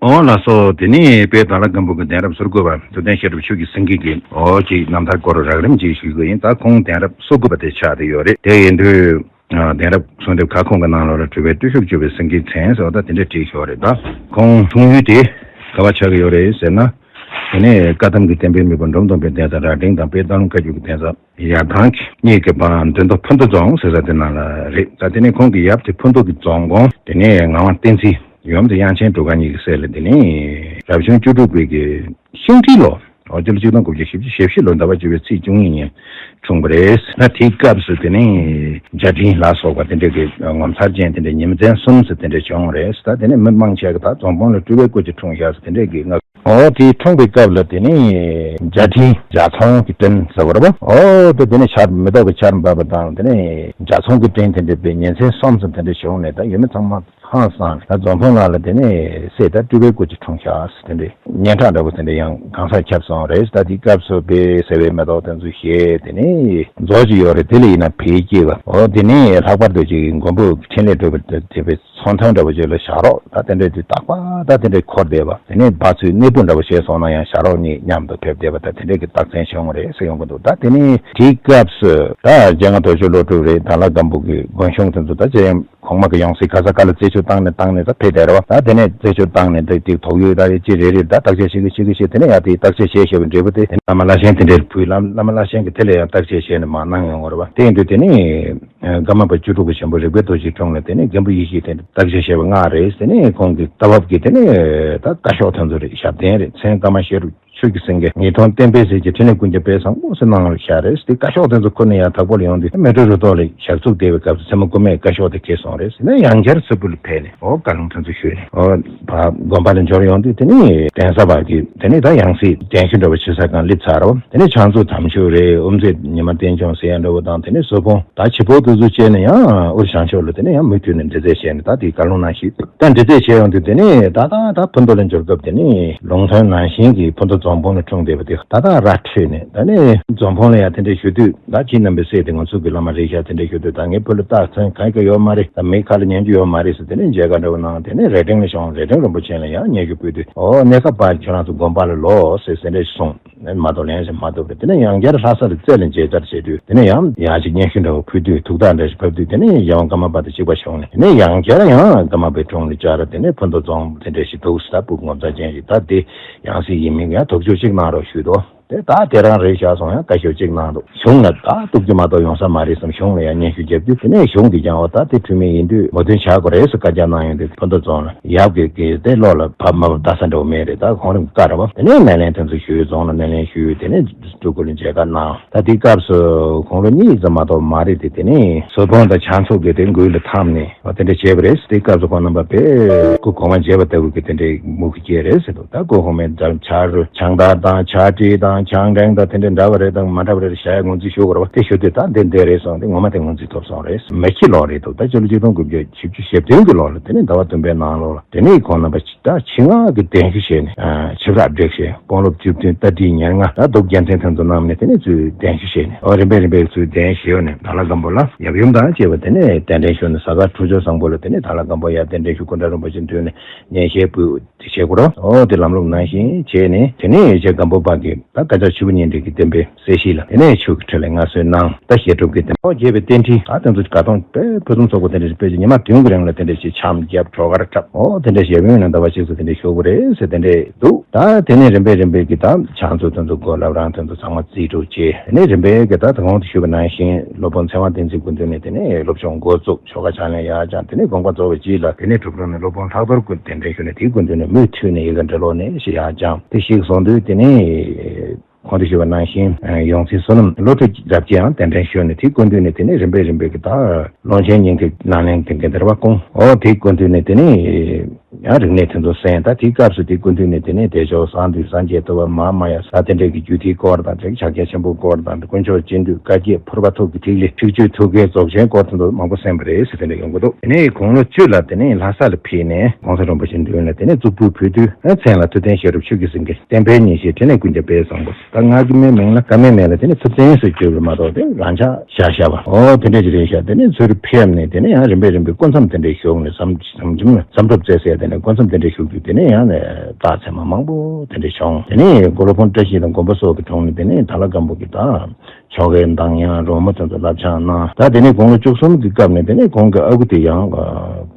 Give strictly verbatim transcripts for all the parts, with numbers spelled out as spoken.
ཨོ་ལགས་སོ། དེ་ནས་དཔལ་དྭགས་ལྷ་སྒམ་པོ་གི་གདན་རབས་སོ་དགུ་པ་ཐུབ་བསྟན་བཤད་སྒྲུབ་ཆོས་ཀྱི་སེང་གེ་གི་ཨོ་ཅིག་རྣམ་ཐར་སྐོར་རགས་རིམ་ཅིག་ཞུ་གི་ཡིན། ད་ཁོང་གདན་རབས་སོ་དགུ་པ་དེ་ཆགས་བསྡད་ཡོད་རེད། དེ་ཡིན་དུས་གདན་རབས་གསོལ་འདེབས་ཁ་སྐོང་གི་ནང་ལོགས་ལ་གྲུབ་པའི་བརྟུལ་ཞུགས་སྤྱོད་པའི་སེང་གེའི་མཚན་ཟེར་བ་ད་དེ་འདྲ་བྲིས་ཡོད་རེད། ད་ཁོང་འཁྲུངས་ཡུལ་དེ་ག་པར་ཆགས་ཀྱི་ཡོད་རེད་ཟེར་ན། དེ་ནས་བཀའ་གདམས་ཀྱི་བསྟན་པའི་མེས་པོ་འབྲོམ་སྟོན་པའི་གདན་ས་རྭ་སྒྲེང་དང་དཔལ་སྟག་ལུང་བཀའ་བརྒྱུད་ཀྱི་གདན་ས་ཡར་ཐང་གཉིས་ཀྱི་བར་མདོ་མདོ་ཕུ་མདོ་རྫོང་ཟེར་ས་དེ་ནང་ལ་རེད། ད་དེ་ནས་ཁོང་གི་ཡབ་དེ་ཕུ་མདོ་གི་རྫོང་དགོན། དེ་ནས་ངག་དབང་བསྟན་འཛིན་ཡུམ་དེ་དབྱངས་ཅན་སྒྲོལ་དཀར་གཉིས་ཀྱི་སྲས་ལ། དེ་ནས་རབ་བྱུང་བཅུ་དྲུག་པའི་གི་ཤིང་སྤྲེལ་ལོ། ཨོ་སྤྱི་ལོ་གཅིག་སྟོང་དགུ་བརྒྱ་བཞི་བཅུ་ཞེ་བཞི་ལོ་ཟླ་བ་བཅུ་པའི་ཚེས་བཅུ་གཉིས་ཉིན་འཁྲུངས་པ་རེད། ད་དེའི་སྐབས་སུ་དེ་ནས་འཇའ་སྤྲིན་ལ་སོགས་པ་དེ་འདྲ་གི་ངོ་མཚར་ཅན་དེ་འདྲ་ཉིན་མཚན་གསུམ་ཙམ་དེ་འདྲ་བྱུང་བ་རེད། ད་དེ་ནས་མི་མང་ཆེ་གི་ད་རྫོང་དཔོན་ལ་སྤྲུལ་པའི་སྐུ་ཅིག་འཁྲུངས་ཤག་ཟེར་དེ་འདྲ་གི་ང་། ཨོ་དེ་འཁྲུངས་པའི་སྐབས་ལ་དེ་ནས་འཇའ་སྤྲིན་འཇའ་ཚོན་གྱི་སྤྲིན་ཟེར་བ་རེད་པ། ཨོ་དེ་དེ་ནས་ཆར་མེ་ཏོག་གི་ཆར་འབབ་པ་དང་དེ་ནས་འཇའ་ཚོན་གྱི་སྤྲིན་དེ་འདྲ་བས་ཉིན་མཚན་གསུམ་ཙམ་དེ་འདྲ་བྱུང་ནས་ད་ཡུལ་མི་ཚང་མ་ཧང་སངས། ད་རྫོང་དཔོན་ལགས་ལ་དེ་ནས་སྲས་ད་སྤྲུལ་པའི་སྐུ་ཅིག་འཁྲུངས་ཤག་ཟེར་དེ་འདྲ་སྙན་གྲགས་འདྲ་པོ་དེ་འདྲ་ཡང་གང་སར་ཁྱབ་སོང་རེད། ད་དེའི་སྐབས་སུ་དཔེ་སེར་བའི་མེ་ཏོག་དེ་ཚོ་བཞད་དེ་ནས་མཛོ་ཅིག་ཡོད་རེད། དེ་ལ་ཡིན་ན་བལ་སྐྱེས་པ། ཨོ་དེ་ནས་ལྷག་པར་དུ་ཅིག་མགོན་པོ་འཕྲིན་ལས་སྒྲུབ་པ་དེ་བས་ཚོང་དོན་འདྲ་པོ་ཅིག་ལ་ཞབས་རོགས་ད་དེ་འདྲ་དུས་རྟག་པར་ད་དེ་འདྲ་འཁོར་བསྡད་པ། དེ་ནས་འབའ་ཚུལ་གནས་སྤོ་འདྲ་པོ་བྱས་སོང་ན་ཡང་ཞབས་རོགས་གཉིས་མཉམ་དུ་ཕེབས་བསྡད་པ་ད་དེ་འདྲ་གི་རྟགས་མཚན་བྱུང་བ་རེད་ཟེར་ཡོང་གི་འདུག་ད་དེ་ནས་དེའི་སྐབས་སུ་ད་རྒྱལ་དབང་རྡོ་རྗེ་གློ་དྲུག་རེད། དྭགས་ལྷ་སྒམ་པོ་གི་དགོན་གཞུང་དེ་ཚོ་ད་ཇེ་ཡང་གོང་མ་གི་ཡང་སྲིད་ག་ས་ག་ལ་རྩད་གཅོད་བཏང་ནས་བཏང་ནས་ད་ཕེབས་བསྡད་རེད་པ། ད་དེ་ནས་རྩད་གཅོད་བཏང་ནས་ད་དེ་དོགས་ཡོད་ད་རེད་ཅི་རེད་རེད་ད་བརྟག་དཔྱད་བྱེད་གི་བྱེད་གི་བྱེད། དེ་ནས་ཡང་དེ་བརྟག་དཔྱད་བྱས་བྱས་པའི་འབྲས་བུ་དེ་བླ་མ་བླ་ཆེན་དེ་འདྲའི་བུས་བླ་བླ་མ་བླ་ཆེན་གྱིས་དེ་ལ་ཡང་བརྟག་དཔྱད་བྱས་ནས་མར་གནང་ཡོང་བ་རེད་པ། དེ་ཡིན་དུས་དེ་ནས། ཀརྨ་པ་བཅུ་དྲུག་པ་ཆེན་པོ་རིག་པའི་རྡོ་རྗེའི་དྲུང་ལ་དེ་ནས་མགོན་པོ་ཡེ་ཤེས་དེ་བརྟག་དཔྱད་བྱས་པ་ལྔ་རེད། དེ་ནས་ཁོང་གི་རྟ་བབས་ཀྱི་དེ་ནས་ད་བཀའ་ཤོག་དེ་ཚོ་རེད། ཞབས་བརྟན་རེད། མཚན་ཀརྨ་བཤད་སྒྲུབ་ཆོས་ཀྱི་སེང་གེ། ངེས་དོན་བསྟན་པའི་ཟེར་གྱི་འཕྲིན་ལས་ཀུན་ཁྱབ་དཔལ་བཟང་པོ་ཟེར་གནང་བཞག་རེད། དེ་བཀའ་ཤོག་དེ་ཚོ་ཁུར་ནས་ཡར་དྭགས་པོ་ལ་ཡོང་དུས་མལ་གྲོ་རུ་ཐོག་ལ་ཞག་ཚུགས་བསྡད་པའི་སྐབས་སུ་མཚན་མོ་རྐུན་མས་བཀའ་ཤོག་དེ་ཁྱེར་སོང་རེད། དེ་ནས་ཡང་བསྐྱར་སིལ་བུ་ལ་ཕེབས་ནས་ཨོ་བཀའ་ལུང་དེ་ཚོ་ཞུས་ནས་ཨོ་ཕར་དགོན་པ་ལ་འབྱོར་ཡོང་དུས་དེ་ནས་གདན་ས་བར་གྱི་དེ་ནས་ད་ཡང་སྲིད་གདན་ཞུ་འདྲ་བོ་བྱེད་ས་གང་སླེབས་ཚར་རོ། དེ་ནས་ཕྱག་མཛོད་དམ་ཆོས་རེད། དབུ་མཛད་ཉི་མ་བསྟན་སྐྱོང་ཟེར་ཡ་འདྲ་བོ་དང་དེ་ནས་བཟོད་དཔོན། ད་བྱེད་པོ་དེ་ཚོ་བྱས་ནས་ཡང་དབུ་བཞུགས་ཕྱོགས་ལ་དེ་ནས་ཡང་མུ་མཐུད་ནས་འདྲི་རྩད་བྱས་ནས་ད་དེའི་བཀའ་ལུང་ནང་བཞིན་ད་འདྲི་རྩད་བྱས་ཡོང་དུས་དེ་ནས་ད་ད་ད་ཕུ་མདོ་ལ་འབྱོར་སྐབས་དེ་ནས་ལུང་སྟོན་ནང་བཞིན་གྱི་ཕུ་མདོ་རྫོང་དཔོན་ལ་འཁྲུངས་བསྡད་པ་དེ་ད་ད་ར་འཕྲོད་ནས་ད་ནས་རྫོང་དཔོན་ལ་ཡང་དེ་འདྲ་ཞུ་དུས་ད་ཁྱེད་རྣམ་པའི་སྲས་དེ་ང་ཚོ་གི་བླ་མ་རེད་ཤག་དེ་འདྲ་ཞུ་དུས་ད་ངའི་བུ་ལ་རྟགས་མཚན་གང་ག་ཡོད་མ་རེད། ད་མི་ཁ་ལ་ཉན་རྒྱུ་ཡོད་མ་རེད་ཟེར་དེ་ནས་མཇལ་ཁ་འདྲ་བོ་གནང་། དེ་ནས་རྭ་སྒྲེང་ལ་བྱོན། རྭ་སྒྲེང་རིན་པོ་ཆེ་ལ་ཡང་སྙན་ཞུ་ཕུལ་དུས་ཨོ་གནས་སྐབས་བར་ཁྱོད་རང་ཚོ་དགོན་པ་ལ་ལོག་ཟེར་ཟེར་འདྲ་ཞིག་གསུངས། མ་གཏོགས་ལན་ཞིག་མ་ཐོབ་རེད། དེ་ནས་ཡང་བསྐྱར་ལྷ་ས་ལ་རྩེ་ལ་མཇལ་བཅར་བྱས་དུས་དེ་ནས་ཡང་ཡང་ཅིག་སྙན་ཞུ་འདྲ་བོ་ཕུལ་དུས་ཐུགས་ཐག་འདྲ་ཞིག་ཕབ་དུས་དེ་ནས་གཞན་དབང་ཀརྨ་པ་དང་གཅིག་པ་བྱུང་ནས་དེ་ནས་ཡང་བསྐྱར་ཡང་ཀརྨ་པའི་དྲུང་ལ་བཅར། དེ་ནས་ཕུ་མདོ་རྫོང་དེ་འདྲ་ཞིག་འདུག་ཟེར། ད་སྤུ་གུ་ངོ་མཚར་ཅན་ཞིག་ད་དེ་ཡང་སྲིད་ཡིན་མིན་ཡང་དོགས་གཅོད་ཅིག་གནང་རོགས་ཞུས་དོ། དེ་ད་དེ་རང་རེད་ཤག་སོང་། ཡང་བཀའ་ཤོག་ཅིག་གནང་འདུག་གཞུང་ལ་ད་གཏུག་རྒྱུ་མ་གཏོགས་ཡོང་ས་མ་རེད་བསམ་གཞུང་ལ་ཡང་སྙན་ཞུ་བརྒྱབ་རྒྱུ། དེ་ནས་གཞུང་གིས་ཀྱང་འོ་ད་དེ་འཁྲུལ་མེད་ཡིན་དུས་མོས་མཐུན་བྱ་དགོས་རེད་ཟེར་བཀའ་རྒྱ་གནང་ཡོང་དུས་ཕུ་མདོ་རྫོང་ལ། ཡབ་ཀྱི་གི་དེ་བློ་ལ་བབ་མ་བབ་ལྟ་ས་འདྲ་བོ་མེད་རེད། ད་ཁོང་རང་བཀའ་རེད་བ། དེ་ནས་སྣེ་ལེན་དེ་ཚོ་ཞུས། རྫོང་ལ་སྣེ་ལེན་ཞུས། དེ་ནས་སྤྲུལ་སྐུ་ལ་མཇལ་ཁ་གནང་། ད་དེའི་སྐབས་སུ་དགུང་ལོ་གཉིས་ཙམ་མ་གཏོགས་མ་རེད་དེ། དེ་ནས་བཟོད་དཔོན་དང་ཕྱག་མཛོད་ཀྱིས་དེ་མགུལ་ལ་འཐམས་ནས་དེ་འདྲ་བྱས་པ་རེད། དེའི་སྐབས་སུ་ཁོང་རྣམ་པ་དཔེ་སྐུ་གོང་མ་མཇལ་བ་ལྟ་བུ་གི་དེ་འདྲའི་མུ་གེ་སྐྱེས་རེད་ཟེར་འདུག་ད་སྐུ་གོང་མའི་ཕྱག་རོལ་ཕྱག་དར་དང་ཕྱག་བྲིས་དང་ཕྱག་འབྲེང་དང་དེ་འདྲ་འདྲ་བ་རེད་དང་མ་འདྲ་བ་རེད་བྱ་ཡ་ངོས་འཛིན་ཞུ་དགོས་རེད་བ། དེ་ཞུ་དུས་ད་འདི་འདི་རེད་སོང་། དེ་ངོ་མ་དེ་ངོས་འཛིན་ཐོབ་སོང་རེད། མེ་ཁྱི་ལོ་རེད་འདུག་ད་སྤྱི་ལོ་ཆིག་སྟོང་དགུ་བརྒྱ་བཞི་བཅུ་ཞེ་བདུན་གྱི་ལོ་ལ་དེ་ནས་ཟླ་བ་བདུན་པའི་ནང་ལོགས་ལ་དེ་ནས་ཁོང་རྣམ་པ་ད་ཆེད་མངགས་ཀྱི་གདན་ཞུ་བྱས་ནས་ཆིབས་རགས་བསྒྲིགས་བྱས་དཔོན་སློབ་བཅུ་བདུན་རྟ་དྲེལ་ཉེར་ལྔ་ད་གདུགས་རྒྱལ་མཚན་དེ་ཚོ་བསྣམས་ནས་དེ་ནས་ཚུར་གདན་ཞུ་བྱས་ནས་ཨོ་རིམ་པས་རིམ་པས་ཚུར་གདན་ཞུས་ནས་དྭགས་ལྷ་སྒམ་པོ་ལ་ཡབ་ཡུམ་དང་བཅས་པ་དེ་ནས་གདན་འདྲེན་ཞུས་ནས་གཟའ་སྐར་ཁྲུ་ཆོས་བཟང་པོ་ལ་དེ་ནས་དྭགས་ལྷ་སྒམ་པོ་ཡར་གདན་འདྲེན་ཞུ་སྐུ་འདྲ་རིན་པོ་ཆེ་མདུན་ནས་སྙན་ཞལ་ཕུལ་དེ་བྱེད་དགོས་རོ། ཨོ་དེ་ལམ་ལུགས་ནང་བཞིན་བྱས་ནས་དེ་ནས་ཡེ་ཤེས་སྒམ་པོ་པ་གི་ད་བཀའ་ཕྱག་ཆུ་བོ་གཉིས་འདྲེས་ཀྱི་བསྟན་པའི་གསལ་བྱེད་ལ་དེ་ནས་ཆོས་ཀྱི་ཁྲི་ལ་མངའ་གསོལ་གནང་། ད་བཤད་སྒྲུབ་ཀྱི་དེ་ནས་ཨོ་རྒྱས་པའི་རྟེན་འབྲེལ་ཨ་དེ་ཚོ་དགའ་སྟོན་དཔེ་ཕུན་སུམ་ཚོགས་པོ་དེ་འདྲ་ཞིག་དཔེ་ཆ་ཉི་མ་བདུན་གྱི་རིང་ལ་དེ་འདྲ་ཞིག་འཆམ་རྒྱབ་བྲོ་གར་འཁྲབ། ཨོ་དེ་འདྲ་ཞིག་ཡབ་ཡུམ་ལ་ཟླ་བ་གཅིག་ཙམ་དེ་འདྲ་ཞུ་དགོས་རེད་ཟེར་དེ་འདྲ་འདུག་ད་དེ་ནས་རིམ་པས་རིམ་པས་ཀྱི་ད་ཕྱག་མཛོད་དེ་ཚོ་སྒོ་བསླབ་རང་དེ་ཚོ་ཚང་མ་རྩིས་སྤྲོད་བྱས། དེ་ནས་རིམ་པས་ཀྱི་ད་ད་གོང་དུ་ཞུས་པ་ནང་བཞིན་སློབ་དཔོན་ཚེ་དབང་བསྟན་འཛིན་སྐུ་མདུན་ནས་དེ་ནས་སློབ་སྦྱོང་འགོ་བཙུགས། ཆོ་ག་ཕྱག་ལེན་ཡར་སྦྱངས། དེ་ནས་དགོངས་པ་རྫོགས་པའི་རྗེས་ལ་དེ་ནས་གྲུབ་རོགས་ནས་སློབ་དཔོན་ལྷག་རྡོར་སྐུ་གདན་འདྲེན་ཞུས་ནས་དེའི་སྐུ་མདུན་ནས་མུ་མཐུད་ནས་ཡི་གེ་འབྲི་ཀློག་ནས་ཞེས་ཡར་སྦྱངས། དེ་ཞིག་སོང་དུས་དེ་ནས་གོང་དུ་ཞུས་པ་ནང་བཞིན་ཡོངས་འཛིན་བསོད་ནམས་བློ་གྲོས་རབ་རྒྱས་ཡང་གདན་འདྲེན་ཞུས་ནས་དེའི་སྐུ་མདུན་ནས་དེ་ནས་རིམ་པས་རིམ་པས་ཀྱི་ད་ཀློང་ཆེན་སྙིང་ཐིག་ནང་ལན་དེ་འགན་འདིར་བ་སྐོང་། ཨོ་དེའི་སྐུ་མདུན་ནས་དེ་ནས་ཡང་རིག་གནས་དེ་ཚོ་གསན། ད་དེའི་སྐབས་སུ་དེའི་སྐུ་མདུན་ནས་དེ་ནས་བདེ་མཆོག་གསང་འདུས་སངས་རྒྱས་ཐུབ་པ་མ་མ་ཡ་ས་དེ་འདྲས་ཀྱི་རྒྱུད་སྡེའི་སྐོར་དང་དེ་ཕྱག་རྒྱ་ཆེན་པོའི་སྐོར་དང་དཀོན་མཆོག་སྤྱི་འདུས་བཀའ་བརྒྱད་ཕུར་པ་ཐུགས་ཀྱི་ཐིག་ལེ་ཁྲེགས་ཆོད་ཐུགས་ཀའི་རྫོགས་ཆེན་སྐོར་དེ་ཚོ་མང་པོ་གསན་པ་རེད་ཟེར་དེ་འདྲ་ཡོང་གི་འདུག་དེ་ནས་དགུང་ལོ་བཅུ་ལ་དེ་ནས་ལྷ་ས་ལ་ཕེབས་ནས་གོང་ས་རིན་པོ་ཆེ་མདུན་ལ་དེ་ནས་གཙུག་ཕུད་ཕུལ་དུས་མཚན་ལ་ཐུབ་བསྟན་བཤད་སྒྲུབ་ཆོས་ཀྱི་སེང་གེ་བསྟན་པའི་ཉི་ཟེར་འཕྲིན་ལས་ཀུན་ཁྱབ་དཔལ་བཟང་པོ། ད་ང་གི་མའི་མིང་ལ་ཀརྨའི་མིང་ལ་དེ་ནས་ཐུབ་བསྟན་ཟེར་བརྗོད་པ་མ་གཏོགས་དེ་རང་ཆགས་བཞག་བཞག་པ་ཨོ་དེ་འདྲ་ཅིག་རེད་ཤག་དེ་ནས་ཚུར་ཕེབས་ནས་དེ་ནས་ཡང་རིམ་པས་རིམ་པས་སྐུ་མཚམས་དེ་འདྲ་བཞུགས་ནས་བསམ་བསམ་བསམ་གྲུབ་མཛད་སའི་ དེ་ནས་སྐུ་མཚམས་དེ་འདྲ་བཞུགས་དུས་དེ་ནས་ཡང་ནས་རྟགས་མཚན་མ་མང་པོ་དེ་འདྲ་བྱུང་། དེ་ནས་མགོ་ལོག་ཕུ་ནུ་བཀྲ་ཤིས་དང་མགོན་པོ་སོགས་ཀྱི་དྲུང་ནས་དེ་ནས་དྭགས་ལྷ་སྒམ་པོ་གི་ད་ཆོ་གའི་གདངས་དབྱངས་རོལ་མོ་དེ་ཚོ་བསླབ་བྱ་གནང་། ད་དེ་ནས་དགུང་ལོ་བཅུ་གསུམ་གྱི་སྐབས་ནས་དེ་ནས་ཁོང་གི་ཨ་ཁུ་དེ་ཡང་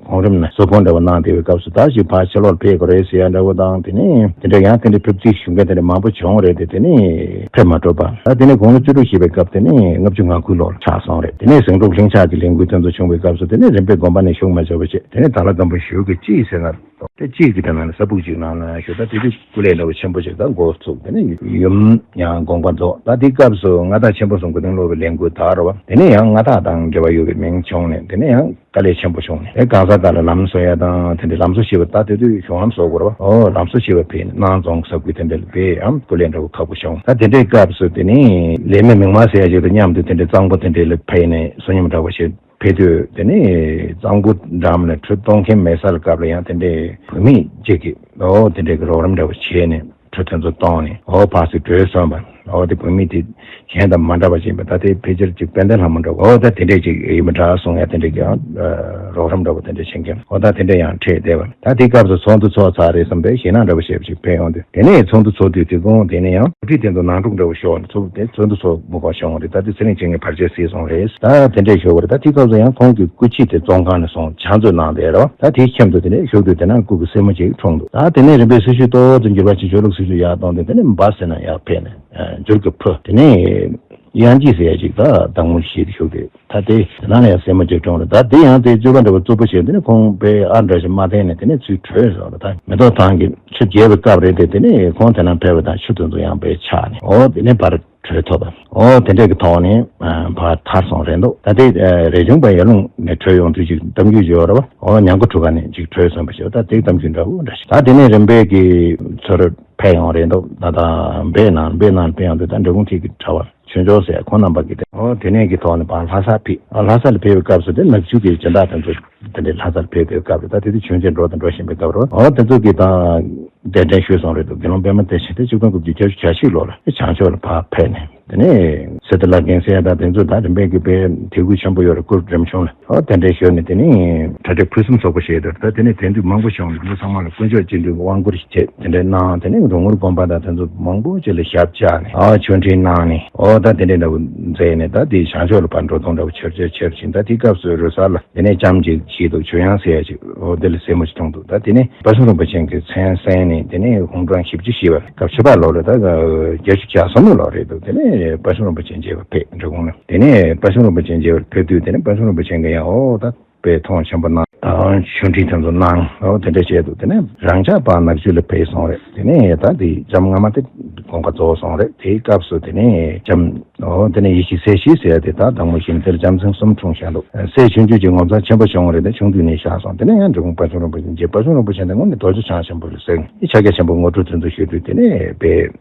གོང་རིམ་ནས་གསོལ་ཕོགས་འདྲ་བོ་གནང་བསྡད་པའི་སྐབས་སུ་ད་ཅིག་ཕར་ཕྱི་ལོགས་ཕེབས་དགོས་རེད་ཟེར་ཡ་འདྲ་བོ་དང་། དེ་ནས་དེ་འདྲ་ཡང་དེ་འདྲ་ཕེབས་རྩིས་ཞུ་མཁན་དེ་འདྲ་མང་པོ་བྱུང་རེད་དེ། དེ་ནས་ཕེབས་མ་ཐུབ་པ། ད་དེ་ནས་དགུང་ལོ་བཅུ་དྲུག་བཞེས་པའི་སྐབས་དེ་ནས་ལྔ་བཅུ་ང་དགུའི་ལོར་ཆགས་སོང་རེད། དེ་ནས་ཟིང་འཁྲུག་ལྷིང་འཇགས་ཀྱི་ལས་འགུལ་དེ་ཚོ་བྱུང་བའི་སྐབས་སུ་དེ་ནས་རིམ་པས་དགོངས་པ་ནས་བཞུགས་མ་ཆོག་པ་བྱས། དེ་ནས་དྭགས་ལྷ་སྒམ་པོ་བཞུགས་ཀྱི་ཅི་ཟེར་ན། དེ་གཅིག་གི་དེ་ནང་ལ་ས་ཕུག་ཅིག་ནང་ལ་ཞོགས་ད་དེ་དུས་སྐུ་ལས་འདྲ་བོ་ཆེན་པོ་ཞིག་ད་འགོ་ཚུགས། དེ་ནས་ཡུམ་ཡང་དགོངས་པ་རྫོགས། ད་དེ་སྐབས་སུ་མངའ་བདག་ཆེན་པོ་གསུམ་སྐུ་གདུང་སློབ་པའི་ལས་འགུལ་དར་བ། དེ་ནས་ཡང་མངའ་བདག་དང་འབྲེལ་བ་ཡོད་པའི་མིང་བྱུང་ནས་དེ་ནས་ཡང་དཀའ་ལས་ཆེན་པོ་བྱུང་ནས། ཨེ་གང་ཟག་སྒང་ལ་ལམ་བཟོ་ཡ་དང་དེ་འདྲའི་ལམ་བཟོ་ཞེས་པ་ད་དེ་དུས་གཞུང་ལམ་བཟོ་དགོས་རེད་བ། ཨོ་ལམ་བཟོ་ཞེས་པ་ཕེབས་ནས་སྣང་རྫོང་ས་ཁུལ་དེ་འདྲ་ལ་ཕེབས་ཡང་སྐུ་ལས་འདྲ་བོ་ཁག་པོ་བྱུང་། ད་དེ་འདྲའི་སྐབས་སུ་དེ་ནས་ལས་མེད་མིག་དམར་ཟེར་ཡ་ཞིག་དང་མཉམ་དུ་དེ་འདྲའི་གཙང་པོ་དེ་འདྲའི་ལ་ཕེབས་ནས་བསོད་སྙོམས་འདྲ་བོ་ཞིག་ཕེབས་དུས་དེ་ནས་གཙང་པོ་འགྲམ་ནས་གྲུ་གཏོང་མཁན་མེད་ས་ལ་སྐབས་ལ་ཡང་དེ་འདྲའི་བུད་མེད་ཅིག་གིས་ཨོ་དེ་འདྲའི་གི་རོགས་རམ་འདྲ་བོ་བྱས་ནས་གྲུ་དེ་ཚོ་གཏོང་ནས་ཨོ་ཕར་ཚུར་བྲོས་སོང་བ། ཨོ་དེ་བུད་མེད་དེ་གཞན་དང་མ་འདྲ་བ་ཅིག་ཡིན་པ། ད་དེ་ཕལ་ཆེར་ཅིག་དཔལ་ལྡན་ལྷ་མོ་འདྲ་བོ། ཨོ་ད་དེ་འདྲས་ཅིག་ཡིན་པ་འདྲ་གསུང་ཡ་དེ་འདྲས་ཀྱི་ཡང་རོགས་རམ་འདྲ་བོ་དེ་འདྲས་བྱེད་མཁན། ཨོ་ད་དེ་འདྲས་ཡང་འཕྲད་བསྡད་པ། ད་དེ་སྐབས་སུ་ཚོགས་འདུ་ཚོགས་ཚར་རེད་བསམ་པའི་ཞེད་སྣང་འདྲ་བོ་ཞེ་པོ་ཅིག་འཕེལ་ཡོང་དུས། དེ་ནས་ཚོགས་འདུ་ཚོགས་དུས་དེ་དགོང་དེ་ནས་ཡང་སྐུ་ཁྲིད་དེ་ཚོ་ནང་འཁྲུག་འདྲ་བོ་ཤོར་ནས་ཚོགས་དེ་ཚོགས་འདུ་ཚོགས་མི་དགོས་བྱུང་བ་རེད། ད་དེ་ཚེ་རིང་བྱེད་མཁན་བར་ཆད་སེལ་སོང་རེད། ད་དེ་འདྲས་ཤོར་བ་རེད། ད་དེ་སྐབས་སུ་ཡང་ཁོང་གི་སྐུ་ཁྲིད་དེ་བཙོན་ཁང་ནས་སོང་ཕྱག་མཛོད་གནང་བསྡད་རེད་བ། ད་དེའི་ཁྱིམ་དུ་དེ་ནས་བཞུགས་དུས་དེ་ན་སྐུ་གི་སྲས་མོ་ཅིག་འཁྲུངས་འདུག་ད་དེ་ནས་རིམ་པས་སྲི་ཞུ་ཏོག་ཙམ་འགྱུར་བ་ཅིག་ཆོས་ལུགས་སྲི་ཞུ་ཡར་གཏོང་དུས་དེ་ནས་འབའ་ཟེར་ན་ཡར་ཕེབས་ནས་འགྱུར་གྱི་ཕུ་དེ་ནས་དབྱངས་སྐྱིད་ཟེར་ཡ་ཅིག་ད་བདག་མོ་ཞིག་བཞུགས་ཏེ། ད་དེ་དེ་ནང་ལ་ཡང་སྲས་མོ་ཅིག་འཁྲུངས་རེད། ད་དེ་ཡང་དེ་རྩོད་པ་འདྲ་བོ་རྩུབ་པོ་བྱས། དེ་ནས་ཁོང་པའི་ཨ་འདྲ་ཞིག་མ་བསྟན་ནས་དེ་ནས་ཚུར་བྲོས་སོང་རེད། ད་མེ་ཏོག་ཐང་གི་ཆུ་རྒྱས་པའི་སྐབས་རེད་དེ། དེ་ནས་ཁོང་དེ་ན་ཕེབས་པ་དང་ཆུ་དེ་ཚོ་ཡང་པའི་ཆགས་ནས་ཨོ་དེ་ནས་ཕར་བྲོས་ཐུབ་པ། ཨོ་དེ་འདྲས་ཀྱི་ཐོག་ནས་ཕར་ཐར་སོང་རེད་འདུག་ད་དེ་རས་ཆུང་པ་ཡར་ཀླུང་ནས་བྲོས་ཡོང་དུས་ཅིག་གཏམ་རྒྱུད་ཅིག་ཡོད་རེད་བ། ཨོ་ཉང་གུ་གྲུ་ཁ་ནས་ཅིག་བྲོས་སོང་བ་ཞིག་ད་དེ་གཏམ་རྒྱུད་འདྲ་བོ་འདྲ་ཞིག་ད་དེ་ནས་རིམ་པས་ཀྱི་ཚུར་ཕེབས་ཡོང་རེད་འདུག་ད་ད་འབའ་ནང་འབའ་ནང་ཕེབས་ཡོང་དུས་ད་འབྲི་གུང་མཐིལ་གྱི་གྲྭ་བ་ཆོས་འབྱོར་ཟེར་ཁོང་རྣམ་པ་གིས་དེ་ཨོ་དེ་ནས་ཀྱི་ཐོག་ནས་ཕར་ལྷ་ས་ཕེབས། ཨོ་ལྷ་ས་ལ་ཕེབས་པའི་སྐབས་སུ་དེ་ནག་ཆུ་གི་སྦྱིན་བདག་དེ་ཚོ་དེ་འདྲའི་ལྷ་སར་ཕེབས་པའི་སྐབས་རེད། ད་དེ་དུས་ཆོས་མཇལ་འགྲོ་དང་འགྲོ་བཞིན་པའི་སྐབས་རེད། ཨོ་དེ་ཚོ་གིས་ད་གདན་འདྲེན་ཞུས་སོང་རེད་འདུག་དགེ་སློང་པད་མ་བདེ་ཆེན་དེ་ཆིག་སྟོང་དགུ་བརྒྱ་བརྒྱད་ཅུ་གྱ་གཅིག་ལོ་ལ་བྱང་ཕྱོགས་ལ་ཕར་ཕེབས་ནས། དེ་ནས་གསེར་རྟ་བླ་རྒན་ཟེར་ཡ་དང་དེ་ཚོ་ད་རིམ་པས་ཀྱི་དཔེ་དད་གུས་ཆེན་པོ་ཡོད་རེད། སྐུ་རིམ་བྱུང་ལ་ཨོ་གདན་འདྲེན་ཞུས་ནས་དེ་ནས་གྲ་སྒྲིག་ཕུན་སུམ་ཚོགས་པོ་བྱས་འདུག་ད་དེ་ནས་དེང་དུས་མང་པོ་བྱུང་ལ་དེ་ཚོ་ཚང་མ་ལ་དཀོན་མཆོག་སྤྱི་འདུས་ཀྱི་དབང་བསྐུར་ཞིག་བྱས་དེ་འདྲ་གནང་། དེ་ནས་རོང་ངུར་དགོན་པ་དང་དེ་ཚོ་མང་པོ་ཅིག་ལ་ཞབས་བཅགས་ནས་ཨོ་ཆོས་འབྲེལ་གནང་ནས་ཨོ་ད་དེ་འདྲ་འདྲ་བོ་མཛད་ནས་ད་དེ་བྱང་ཕྱོགས་ལ་ཕར་འགྲོ་སྟངས་འདྲ་བོ་ཆེར་ཆེར་ཆེར་ཕྱིན། ད་དེ་སྐབས་སུ་རུ་སར་ལ་དེ་ནས་ལྕམ་ཅིག་སྐྱེས་འདུག་ཆོས་དབྱངས་ཟེར་ཡ་ཅིག་ཨོ་དེ་ལ་སྲས་མོ་ཅིག་འཁྲུངས་འདུག་ད་དེ་ནས་དཔའ་ཆུང་རིན་པོ་ཆེ་གི་མཚན་གསན་ནས་དེ་ནས་དགུང་གྲངས་བཞི་བཅུ་བཞེས་པ་སྐབས་ཕྱི་པ་ལོ་ལ་ད་བརྒྱད་ཅུ་གྱ་གསུམ་ལོ་རེད་འདུག་དེ་ནས་དཔའ་ཆུང་རིན་པོ་ཆེ་མཇལ་བར་ཕེབས་འབྲི་གུང་ལ། དེ་ནས་དཔའ་ཆུང་རིན་པོ་ཆེ་མཇལ་བར་ཕེབས་དུས་དེ་ནས་དཔའ་ཆུང་རིན་པོ་ཆེ་གིས་ཡང་ཨོ་ད་དཔེ་མཐོང་ཆེན་པོ་གནང་། ཨོ་ཆོས་འབྲེལ་དེ་ཚོ་གནང་། ཨོ་དེ་འདྲ་བྱས་འདུག་དེ་ནས་རང་ཅག་ཕར་ནག་ཆུ་ལ་ཕེབས་སོང་རེད། དེ་ནས་ད་དེ་ལྕམ་སྔ་མ་དེ་དགོངས་པ་རྫོགས་སོང་རེད། དེའི་སྐབས་སུ་དེ་ནས་ལྕམ་ཨོ་དེ་ནས་ཡེ་ཤེས་སྲས་བཞི་ཟེར་ཡ་དེ་ད་དང་པོ་བཞིན་དེར་ལྕམ་ཚན་གསུམ་འཁྲུངས་བཞག་འདུག་སྲས་ཆུང་ཆུང་ཅིག་ངོ་མཚར་ཆེན་པོ་བྱུང་བ་རེད། དེ་ཆུང་དུས་ནས་བཞག་སོང་། དེ་ནས་ཡང་འབྲི་གུང་དཔའ་ཆུང་རིན་པོ་ཆེ་མཇལ། དཔའ་ཆུང་རིན་པོ་ཆེ་དེ་དངོས་གནས་རྡོ་རྗེ་འཆང་ཆེན་པོ་རེད་ཟེར། ཨི་ཕྱག་རྒྱ་ཆེན་པོ་ངོ་སྤྲོད་དེ་ཚོ་ཞུ་དུས་དེ་ནས་དཔེ་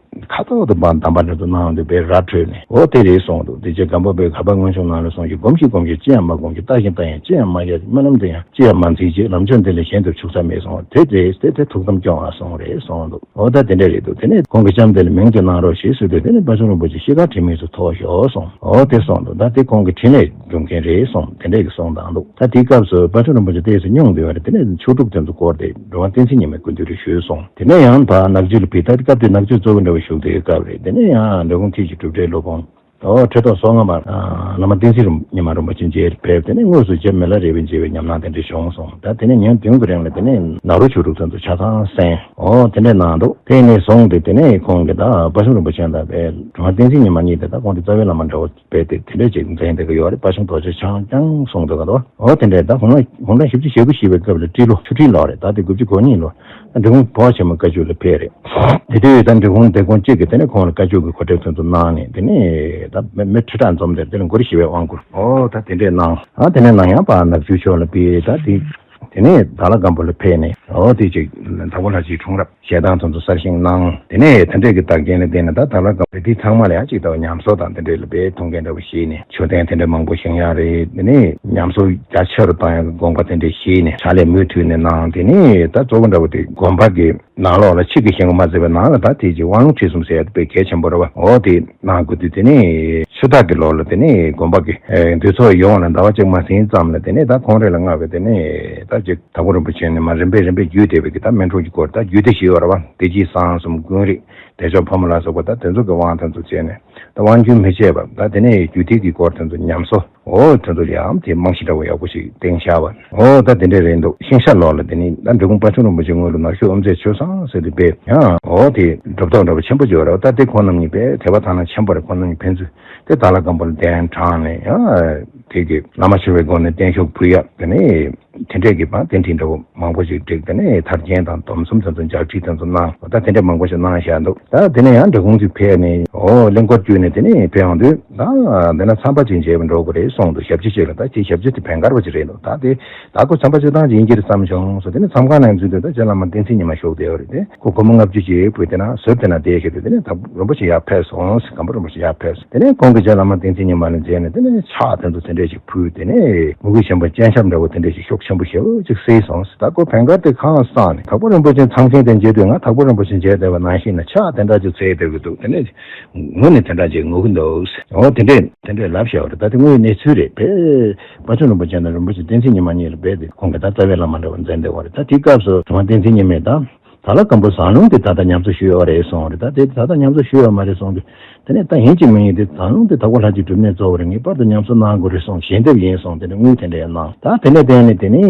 ཁ་ཐོག་ཏུ་འབངས་གདམས་པ་འདྲ་ཚོ་གནང་འདུག་དཔེ་ར་འཕྲོད་ནས་ཨོ་དེ་རེད་གསུངས་འདུག་དེ་རྗེ་སྒམ་པོ་པས་གར་པ་མངོན་ཆུང་ནང་ལ་གསུངས་ཀྱི་སྒོམ་ཞིག་སྒོམ་ཞིག་ཅི་ཡང་མ་སྒོམ་ཞིག་ལྟ་ཞིང་ལྟ་ཡང་ཅི་ཡང་མ་རྒྱག་ཞིག་རྨི་ལམ་དུ་ཡང་ཅི་ཡང་མ་འཛིན་ཞིག་ལམ་མཆོག་འདི་ལས་གཞན་དུ་ཆུག་ས་མེད་གསུངས། དེ་རེད་དེ་དེ་ཐུགས་དམ་སྐྱོང་བ་གསུངས་རེད་གསུངས་འདུག་ཨོ་ད་དེ་འདྲ་རེད་འདུག་དེ་ནས་ཁོང་གི་ལྕམ་དེ་ལ་མིང་དེ་གནང་རོགས་ཞེས་ཟེར་དུས་དེ་ནས་དཔའ་ཆུང་རིན་པོ་ཆེ་ཤེལ་དཀར་དྲི་མེད་དུ་ཐོགས་ཤོག་གསུངས། ཨོ་དེ་གསུངས་འདུག་ད་དེ་ཁོང་གི་འཕྲིན་ལས་སྒྲུབ་མཁན་རེད་གསུངས། དེ་འདྲས་ཀྱི་གསུངས་བཏང་འདུག་ད་དེའི་སྐབས་སུ་དཔའ་ཆུང་རིན་པོ་ཆེ་ཏོག་ཙམ་སྙུང་བསྡད་པ་རེད། དེ་ནས་ཆོས་དྲུག་དེ་ཚོ་བསྐོར་ཏེ་འགྲོ་བ་བསྟན་འཛིན་ཉི་མའི་སྐུ་མདུན་དུ་ཞུས་སོང་། དེ་ནས་ཡང་ཕར་ནག་ཆུ་ལ་ཕེབས། ད་སྐབས་དེ་ནག་ཆུ་གཙོ་བོ་འདྲ་བོ་བཞུགས་དེའི་སྐབས་རེད། དེ་ནས་ཡང་འབྲི་གུང་མཐིལ་གྱི་གྲུབ་འབྲས་སློབ་དཔོན་ཨོ་ཁྲི་ཐོག་སོ་ལྔ་པ་བླ་མ་བསྟན་འཛིན་རིན་ཉི་མ་རིན་པོ་ཆེ་མཇལ་ཕེབས། དེ་ནས་དངོས་སུ་རྗེ་མི་ལ་རས་པའི་མཇལ་བའི་ཉམས་སྣང་དེ་འདྲ་བྱུང་སོང་། ད་དེ་ནས་ཉིན་བདུན་གྱི་རིང་ལ་དེ་ནས་ནཱ་རོ་ཆོས་དྲུག་དེ་ཚོ་ཆ་ཚང་གསན། ཨོ་དེ་འདྲས་གནང་འདུག་དེ་ནས་བཟུང་སྟེ་དེ་ནས་ཁོང་གིས་ད་དཔའ་ཆུང་རིན་པོ་ཆེ་དང་དཔལ་འབྲི་གུང་བསྟན་འཛིན་ཉི་མ་གཉིས་དེ་ད་ཁོང་དེ་རྩ་བའི་བླ་མ་འདྲ་བོ། དཔེ་དེ་དེ་འདྲ་ཅིག་མཛད་བསྡད་ཀྱི་ཡོད་རེད། དཔའ་ཆུང་རྡོ་རྗེ་འཆང་ཀྱང་གསུངས་འདུག་ག་ད་ཨོ་དེ་འདྲས་ད་དགུང་ལོ་དགུང་གྲངས་བཞི་བཅུ་ཞེ་དགུ་བཞེས་པའི་སྐབས་ལ་སྤྲེལ་ལོ་ཆུ་སྤྲེལ་ལོ་རེད། ད་དེ་དགུ་བཅུ་གོ་གཉིས་ལོ་འབྲི་གུང་བོད་ཆེན་མོ་བཀའ་བརྒྱུད་ལ་ཕེབས་རེད། དེ་དུས་ད་འབྲི་གུང་སྡེ་དགོན་གཅིག་གིས་དེ་ནས་ཁོང་ལ་བཀའ་བརྒྱུད་ཀྱི་གོ་སྒྲིག་དེ་ཚོ་གནང་ནས་དེ་ནས་ད་མི་མི་ཁྲི་ཕྲག་འཛོམས་དེར་དེ་ལ་གུ་རུ་ཞི་བའི་དབང་བསྐུར་ཨོ་ད་དེ་འདྲས་གནང་། ཨ་དེ་ནས་ནང་ཡང་ཕར་ནག་ཆུ་ཕྱོགས་ལ་ཕེབས། ད་དེ་དེ་ནས་དྭགས་ལྷ་སྒམ་པོ་ལ་ཕེབས་ནས་ཨོ་དེ་ཅིག་དྭགས་པོ་ལྷ་རྗེའི་འཁྲུངས་རབས། ཞལ་ཐང་དེ་ཚོ་གསར་བཞེངས་གནང་། དེ་ནས་དེ་འདྲས་ཀྱི་བདག་རྐྱེན་ལ་བརྟེན་ནས་ད་དྭགས་ལྷ་སྒམ་པོ་དེ་ཚང་མ་ལ་ཡང་ཅིག་ལྟ་བུ་ཉམས་གསོ་དང་དེ་འདྲས་ལ་དཔེ་ཐུགས་འགན་འདྲ་བོ་བཞེས་ནས་མཆོད་རྟེན་དེ་འདྲས་མང་པོ་བཞེངས་ཡག་རེད། དེ་ནས་ཉམས་གསོ་རྒྱ་ཆེ་རུ་བཏང་ཡག་གི་དགོངས་པ་དེ་འདྲས་བཞེས་ནས་ཕྱག་ལས་མུ་མཐུད་ནས་གནང་། དེ་ནས་ད་གཙོ་བོ་འདྲ་བོ་དེ་དགོན་པ་གི་ནང་ལོགས་ལ་ཕྱི་གི་ཞེན་ཁོག་མ་བརྩི་བའི་ནང་ལ་ད་དེ་ཅིག་དབང་ལུང་ཁྲིད་གསུམ་ཟེར་ཡག་དེ་དཔེ་གལ་ཆེན་པོ་རེད་བ། འོ་དེ་གནང་དགོས་དུས་དེ་ནས་ ཆུ་སྟག་གི་ལོ་ལ་དེ་ནས་དགོན་པ་གི་ཨེ་འདུས་ཚོགས་ཡོང་བ་ལ་ཟླ་བ་གཅིག་མ་ཟིན་ཙམ་ལ་དེ་ནས་ད་ཁོང་རེ་ལ་མངགས་པའི་དེ་ནས་ད་ཅིག་དྭགས་པོ་རིན་པོ་ཆེ་ནས་མར་རིམ་པས་རིམ་པས་བརྒྱུད་བསྡད་པའི་གི་ད་སྨིན་གྲོལ་གྱི་སྐོར་ད་རྒྱུད་སྡེ་ཞིག་ཡོད་རེད་བ། བདེ་སྐྱིད་བཟང་གསུམ་ཀུན་རིག་བདེ་མཆོག་ཕོ་མོ་ལ་སོགས་པ་ད་དེ་ཚོ་གི་དབང་དེ་ཚོ་བྱས་ནས། ད་དབང་རྒྱུན་མི་ཆད་པ་ད་དེ་ནས་རྒྱུད་སྡེ་གི་སྐོར་དེ་ཚོ་ཉམས་གསོ། འོ་དེ་ཚོ་ལ་ཡང་དེ་རྨང་གཞི་འདྲ་བོ་ཡག་པོ་ཞིག་བཏིང་བཞག་པ། འོ་ད་དེ་འདྲས་རེད་འདུག་ཤིང་བྱ་ལོ་ལ་དེ་ནི་ད་འབྲི་གུང་དཔལ་མཚོ་རིན་པོ་ཆེ་དངོས་ལུགས་ནག་ཆུ་དབུ་མཛད་ཆོས་བཟང་ཟེར་དུ་པས་ཡང་འོ་དེ་གྲུབ་ཐོབ་འདྲ་བོ་ཆེན་པོ་ཅིག་ཡོད་རེད་བ། ད་དེ་ཁོང་རྣམ་གཉིས་པས་དད་པ་དག་སྣང་ཆེན་པོ་རེད། ཁོང་རྣམ་གཉིས་ཕན་ཚུན་དེ་དྭགས་ལྷ་སྒམ་པོ་ལ་གདན་དྲངས་ནས་ཡང་དེ་གི་བླ་མ་མཆོད་པའི་སྒོ་ནས་བརྟན་བཞུགས་ཕུལ་ཡག་དེ་ནི། དེ་འདྲས་ཀྱི་བ་དེ་འདྲའི་འདྲ་བོ་མང་པོ་ཞིག་བསྒྲིགས། དེ་ནས་ཐར་རྒྱན་དང་སྡོམ་གསུམ་དེ་ཚོ་ལྗགས་ཁྲིད་དེ་ཚོ་གནང་། ད་དེ་འདྲས་མང་པོ་ཞིག་གནང་བཞག་འདུག་ད་དེ་ནས་ཡང་འབྲི་གུང་ཅིག་ཕེབས་ནས་འོ་གླིང་སྐོར་བརྒྱུད་ནས་དེ་ནས་ཕེབས་ཡོང་དུས་ད་འདི་ན་མཚམས་པ་ཅིག་མཇལ་བར་འགྲོ་དགོས་རེད་གསུངས་འདུག་ཞབས་ཕྱི་ཅིག་ལ། ད་ཅིག་ཞབས་ཕྱི་དེ་བན་དཀར་པ་ཅིག་རེད་འདུག་ད་དེ་ད་ཁོ་མཚམས་པ་སྤྱིར་བཏང་ཅིག་ཡིན་གྱི་རེད་བསམ་བྱུང་། སོ་དེ་ནས་མཚམས་ཁང་ནང་འཛུལ་དུས་ད་རྗེ་བླ་མ་བསྟན་འཛིན་ཉི་མ་བཞུགས་བསྡད་ཡོད་རེད་དེ། ཁོ་སྒོར་མོ་ལྔ་བཅུ་ཅིག་ཕུལ། དེ་ན་ཟུར་དེ་ན་བསྡད་བཞག་དུས་དེ་ནས་དྭགས་པོ་རིན་པོ་ཆེ་ཡར་ཕེབས་སོང་། སྒམ་པོ་རིན་པོ་ཆེ་ཡར་ཕེབས་སོང་། དེ་ནས་ཁོང་གིས་རྗེ་བླ་མ་བསྟན་འཛིན་ཉི་མ་ལ་མཇལ་ནས་དེ་ནས་ཕྱག་དེ་ཚོ་དེ་འདྲས་ཞིག་ཕུལ། དེ་ནས་མོས་གུས་ཆེན་པོ་སྤྱན་ཆབ་འདྲ་བོ་དེ་འདྲས་ཞིག་ཤུགས་ཆེན་པོ་ཞེ་པོ་ཅིག་བསིལ་སོང་། ད་ཁོ་བན་དཀར་དེ་གང་བསམ་ནས་དྭགས་པོ་རིན་པོ་ཆེ་མཚམས་ཆེན་དེ་མཇལ་དུས་ང་དྭགས་པོ་རིན་པོ་ཆེ་མཇལ་བསྡད་པ་ནང་བཞིན་ན་ཕྱག་དེ་འདྲ་ཅིག་འཚལ་བསྡད་ཀྱི་འདུག་དེ་ནས་ངུ་ནས་དེ་འདྲ་ཅིག་ངུ་གི་འདུག་འོ་དེ་འདྲས་དེ་འདྲས་ལབ་བཞག་པ་རེད། ད་དེ་དངོས་ཡོད་གནས་ཚུལ་རེད། དཔེ་དཔལ་མཆོག་རིན་པོ་ཆེ་དང་རིན་པོ་ཆེ་བསྟན་འཛིན་ཉི་མ་གཉིས་ལ་རྦད་དེ་ཁོང་གིས་ད་རྩ་བའི་བླ་མ་འདྲ་བོ་མཛད་བསྡད་པ་རེད། ད་དེའི་སྐབས་སུ་གྲུབ་དབང་བསྟན་འཛིན་ཉི་མས་ད། དྭགས་ལྷ་སྒམ་པོ་ཟངས་ལུང་དེ་ད་ལྟ་ཉམས་གསོ་ཞུས་ཡོད་རེད་གསུངས་རེད། ད་དེ་ད་ལྟ་ཉམས་གསོ་ཞུས་ཡོད་མ་རེད་གསུངས་དུས། དེ་ནས་ད་ཡིན་གཅིག་མིན་གཅིག་དེ་ཟངས་ལུང་དེ་དྭགས་པོ་ལྷ་གཅིག་སྒྲུབ་གནས་གཙོ་བོ་རེད། ངེས་པར་དུ་ཉམས་གསོ་གནང་དགོས་རེད་གསུངས། ཞལ་འདེབས་ཡིན་གསུངས། དེ་ནས་དངུལ་དེ་འདྲ་ཡང་གནང་། ད་དེ་ནས་བརྟེན་ནས་དེ་ནས་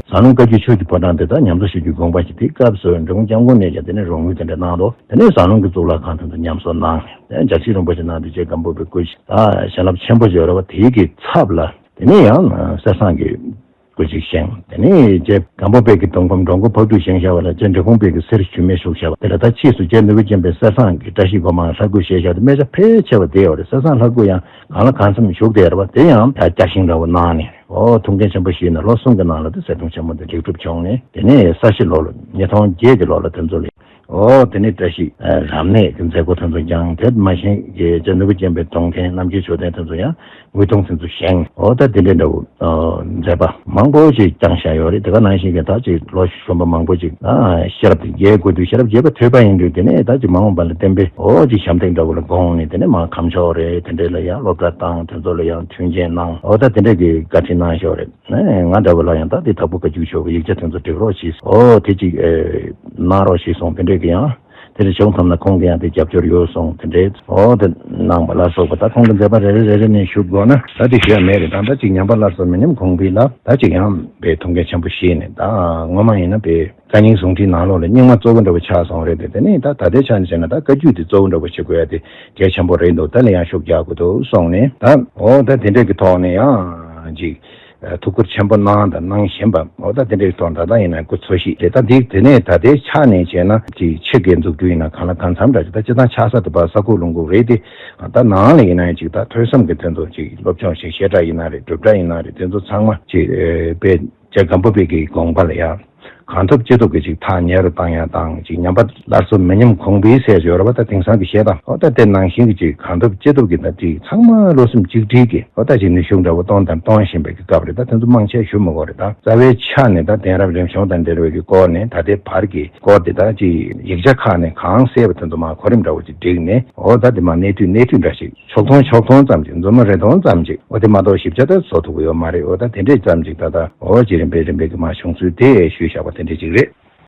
ཟངས་ལུང་བཀའ་བརྒྱུད་ཆོས་ཀྱི་ཕོ་བྲང་དེ་ད་ཉམས་གསོ་ཞུ་རྒྱུའི་དགོངས་པ་ཞིག་དེའི་སྐབས་སུ་འབྲི་གུང་སྐྱབས་མགོན་ནས་ཀྱང་དེ་ནས་རོགས་དངུལ་དེ་འདྲ་གནང་འདུག་དེ་ནས་ཟངས་ལུང་གི་གཙུག་ལག་ཁང་དེ་ཚོ་ཉམས་གསོ་གནང་། དེ་ནས་འཇའ་ཚོན་རིན་པོ་ཆེ་གནང་དུས་རྗེ་སྒམ་པོ་པའི་སྐུ་ཞིག་ད་བྱིན་རླབས་ཆེན་པོ་ཞིག་ཡོད་རེད་བ། དེའི་གི་ཚབ་ལ། དེ་ནས་ཡང་གསེར་ཟངས་ཀྱི་སྐུ་ཅིག་བཞེངས། དེ་ནས་རྗེ་སྒམ་པོ་པའི་གི་གདུང་སྒམ་འགྲོ་མགོན་ཕག་གྲུས་བཞེངས་བཞག་པ་ལ་རྗེ་འབྲི་གུང་པའི་གི་གསེར་ཞུན་མའི་བཞུགས་བཞག་པ་དེ་ལ་ད་ཕྱིས་སུ་རྗེ་ནོར་བུ་ཅན་པའི་གསེར་ཟངས་ཀྱི་བཀྲ་ཤིས་སྒོ་མང་ལྷ་སྐུ་བཞེངས་བཞག་དེ་སྨད་ཆ་ཕལ་ཆེ་བ་དེ་ཡོད་རེད། གསེར་ཟངས་ལྷ་སྐུ་ཡང་གང་ལ་གང་འཚམ་བཞུགས་བསྡད་ཡོད་རེད་བ། དེ་ཡང་ད་བསྐྱར་བཞེངས་འདྲ་བོ་གནང་ནས་འོ་ཐུགས་འགན་ཆེན་པོ་བཞེས་ནས་ལོ་གསུམ་གྱི་ནང་ལ་དེ་གསེར་གདུང་ཆེན་མོ་དེ་ལེགས་གྲུབ་བྱུང་ནས། དེ་ནས་ས་གཞི་ལོ་ལ་ཉིས་སྟོང་བརྒྱད་ཀྱི་ལོ་ལ་དེ་ཚོ་ལ། ཨོ་དེ་ནས་བཀྲ་ཤིས་རབ་གནས་ཀྱི་མཛད་སྒོ་དེ་ཚོ་ཀྱང་དེ་མ་གཞི་གི་རྗེ་ནོར་བུ་ཅན་པའི་གདུང་རྟེན་རྣམ་རྒྱལ་མཆོད་རྟེན་དེ་ཚོ་ཡང་དངུལ་གདུང་དེ་ཚོ་བཞེངས། ཨོ་ད་དེ་འདྲའི་འདྲ་བོ་མཛད་པ་མང་པོ་ཞིག་བསྐྱངས་བཞག་ཡོད་རེད། དེ་ག་ནང་བཞིན་གྱི་ད་ཅིག་ལོ་གཞོན་པ་མང་པོ་ཞིག་ཤེས་རབ་རྒྱས་དགོས་དུས་ཤེས་རབ་རྒྱས་པ་ཐོས་པ་ཡིན་དུས་དེ་ནས་ད་ཅིག་མ་འོངས་པ་ལ་བསྟན་པའི་ཨོ་ཅིག་ཞབས་འདེགས་འདྲ་བོ་ལ་དགོངས་ནས་དེ་ནས་མ་ཁམས་ཕྱོགས་རེད། དེ་འདྲས་ལ་ཡང་སློབ་གྲྭ་བཏང་། དེ་ཚོ་ལ་ཡང་མཐུན་རྐྱེན་གནང་། ཨོ་ད་དེ་འདྲས་ཀྱི་བཀའ་དྲིན་གནང་ཞོར་རེད། ང་འདྲ་བོ་ལ་ཡང་ད་དེ་དྭགས་པོ་བཀའ་བརྒྱུད་ཆོས་ཀྱི་ཡིག་ཆ་དེ་ཚོ་སྒྲིག་རོགས་བྱས། ཨོ་དེ་ཅིག་ཨེ་གནང་རོགས་བྱས་སོང་། དེ་འདྲས་ཀྱི་ཡང་དེ་འདྲ་བྱུང་ཐུབ་ན་ཁོང་གི་ཡང་དེ་རྒྱབ་སྐྱོར་ཡོད་སོང་། དེ་འདྲས་ཨོ་དེ་གནང་བ་ལ་སོགས་པ་ད་ཁོང་གི་མཛད་པ་རེ་རེ་རེ་རེ་ནས་ཞུ་དགོས་ན་ད་དེ་ཞུ་ཡ་མེད་རེད། ད་ད་ཅིག་ཉམས་པ་སླར་གསོ་མི་ཉམས་གོང་འཕེལ་ལ་ད་ཅིག་ཡང་དཔེ་ཐུགས་འགན་ཆེན་པོ་བཞེས་ནས། ད་སྔོན་མ་ཡིན་ན་དཔེ་བཀའ་རྙིང་ཟུང་འབྲེལ་ནང་ལོགས་ལ་རྙིང་མ་གཙོ་བོ་འདྲ་བོ་ཆགས་སོང་རེད་དེ། དེ་ནས་ད་ད་ལྟའི་ཆ་ནས་བྱས་ན་ད་བཀའ་བརྒྱུད་དེ་གཙོ་བོ་འདྲ་བོ་བྱེད་དགོས་ཡ་དེ་གལ་ཆེན་པོ་རེད་འདུག་ད་ལ་ཡང་ཤུགས་རྒྱག་དགོས་འདུག་གསུངས་ནས། ད་འོ་ད་དེ་འདྲས་ཀྱི་ཐོག་ནས་ཡང་ཅིག་ཐུགས་ཁུར་ཆེན་པོ་གནང་དང་གནང་བཞིན་པ། འོ་ད་དེ་འདྲས་ཀྱི་ཐོག་ད་ལྟ་ཡིན་ན་སྐུ་འཚོ་བཞུགས་རེད། ད་འདི་དེ་ནས་ད་ལྟའི་ཆ་ནས་བྱས་ན་ཅིག་ཕྱི་གི་འཛུགས་སྐྲུན་ཡིན་ན་གང་ལ་གང་འཚམ་འདྲ་ཅིག་ད་སྤྱིར་བཏང་ཆགས་ས་དེ་བ་ས་ཁུག་ལུང་ཁུག་རེད་དེ། ད་ནང་ལ་ཡིན་ན་ཡང་ཅིག་ད་ཐོས་བསམ་གྱི་དོན་དུ་ཅིག་སློབ་སྦྱོང་ཞིག་བཤད་གྲྭ་ཡིན་ན་རེད། སྒྲུབ་གྲྭ་ཡིན་ན་རེད། དེ་ཚོ་ཚང་མ་ཅིག་དཔེ་རྗེ་སྒམ་པོ་པའི་གི་དགོངས་པ་ལ་ཡང་གང་ཐུབ་ཅི་ཐུབ་ཀྱིས་ཅིག་ཐག་ཉེ་རུ་བཏང་ཡ་དང་། ཅིག་ཉམས་པ་སླར་གསོ་མི་ཉམས་གོང་འཕེལ་ཟེར་ཡོད་རེད་བ། ད་དེང་སང་གི་བཤད་སྟངས། ཨོ་ད་དེ་ནང་བཞིན་གྱི་ཅིག་གང་ཐུབ་ཅི་ཐུབ་ཀྱིས་ད་ཅིག་ཚང་མ་བློ་སེམས་གཅིག་སྒྲིལ་གྱིས་ཨོ་ད་ཅིག་ནུས་ཤུགས་འདྲ་བོ་གཏོང་དང་གཏོང་བཞིན་པའི་གི་སྐབས་རེད། ད་དེ་ཚོ་མང་ཆེ་ཞུ་མི་དགོས་རེད། ད་རྩ་བའི་ཆ་ནས་ད་གདན་རབས་རིམ་བྱོན་དང་འབྲེལ་བའི་གི་སྐོར་ནས་ད་ལྟའི་བར་གྱི་སྐོར་དེ་ད་ཅིག་ཡིག་ཆ་ཁག་ནས་གང་གསལ་བ་དེ་ཚོ་མར་གོ་རིམ་འདྲ་བོ་ཅིག་བསྒྲིགས་ནས། ཨོ་ད་དེ་མར་གནས་དུས་གནས་དུས་འདྲ་ཞིག་ཕྱོགས་མཐོང་ཕྱོགས་མཐོང་ཙམ་ཅིག་མཛུབ་མོ་རེ་སྟོང་ཙམ་ཅིག་ཨོ་དེ་མ་གཏོགས་ཞིབ་ཆ་ད་བཟོ་ཐུབ་ཀྱི་ཡོད་མ་རེད། ཨོ་ད་དེ་འདྲས་ཙམ་ཅིག་ད་ལྟ་ཨོ་ཅིག་རིམ་པས་རིམ་པས་ཀྱི་མར་བྱུང་ཚུལ་དེ་ཞུས་བཞག་པ་དེ་འདྲས་ཅིག་རེད།